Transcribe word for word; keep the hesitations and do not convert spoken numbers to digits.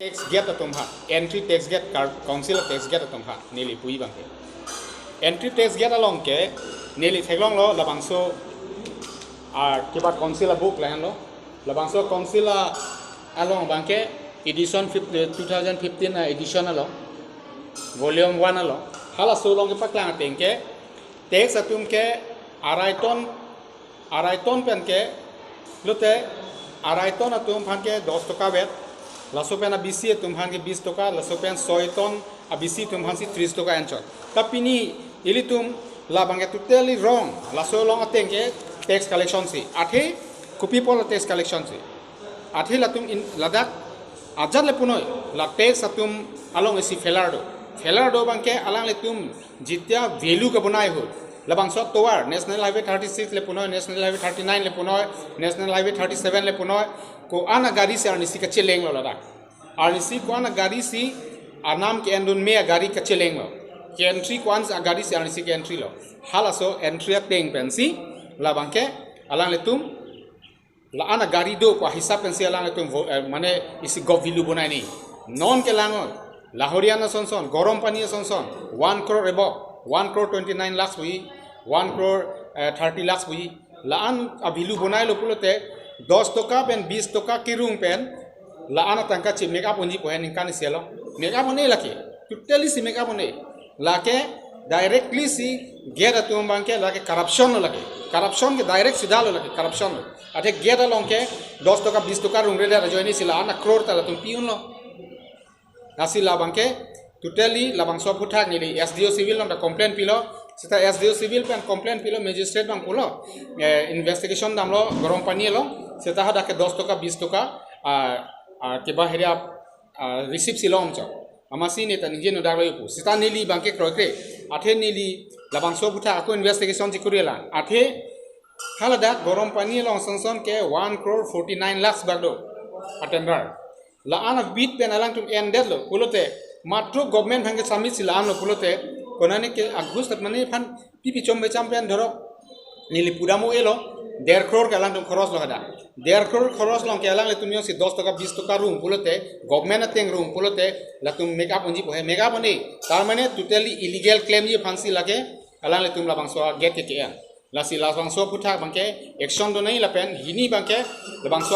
Tax gate atum aphan, entry tax gate, kar-, council tax gate atum aphan neli pu abangke, entry tax gate along ke neli theklonglo labangso a kiba council a book lahenlo. Labangso council a along abangke edition fifty, two thousand fifteen a edition along, volume one along, halaso along kepaklang ateng ke tax atum ke arai ton, arai ton pen ke, lote arai ton atum aphan ke dos toka vet, laso pen abisi atum aphan ke bis toka, laso pen soi ton abisi atum aphan si tris toka enchot. Ta pini ilitum labangke totally wrong. Laso along ateng ke tax collection si, athe kopi apot la tax collection si, athe latum in ladak ajat le punoi, la tax atum along isi failure do. Failure do abangke alanglitum jitia value kebonai ahut, labangso atovar, National Highway thirty-six le punoi, National Highway thirty-nine le punoi, National Highway thirty-seven le punoi, ko-an agari si arnisi kachelenglo ladak. Arnisi ko-an agari si, anam ke-endun me agari kachelenglo. Ke-entry ko-an si agari si arnisi ke-entry lo. Halaso entry ateng pensi labangke alanglitum la-an agari do pu ahisap pensi alanglitum vo-, eh, mane isi gov value bonai ni. Non ke langnon, Lahorian asonson, Gorompani asonson, one crore above, one crore twenty-nine lakhs pu-i, one crore, eh, thirty lakhs pu-i. La-an a value bonailo pulote, dos toka pen bis toka kerung pen la-an atangka chi make up unji pu he ningkan isi along. Make up un-e lake. Totally si make up un-e. Lake directly si gate atum abangke lake corruption lo lake. Corruption ke direct sidha lo lake, corruption lo. Athe gate along ke dos toka bis toka rungredet ajoine si la-an a crore ta latum pi unlo. Lasi labangke totally labangso aphuthak neli S D O civil along ta complaint pilo. Seta S D O civil pen complaint pilo, magistrate abang pulo, eh, investigation damlo Gorompani along. Seta hadak ke dos toka bis toka, ah, ah, kiba heri ap, ah, receive si longchot. Amatsi neta ningje nodak lo pu. Seta neli abangke kroikre. Athe neli labangso aphuthak ako investigation si kurela. Athe haladak Gorompani along asonson ke one crore forty-nine lakhs bak do a tender. La-an abit pen alangtum endetlo pulote, matro government aphan ke submit si la-an lo pulote, konane ke August mane aphan pipi chom becham pen dhorok neli pudam un-elo, der crore ke alangtum khoros lo hadak. Der crore khoros along ke alanglitum jongsi dos toka bis toka rung pulote, government ateng rung pulote, latum make up unji pu he, make up un-e. Tar mane totally illegal claim ji aphansi lake alanglitum labangso gate ke ke-en. Lasi labangso aphuthak abangke action donai lapen hini abangke labangso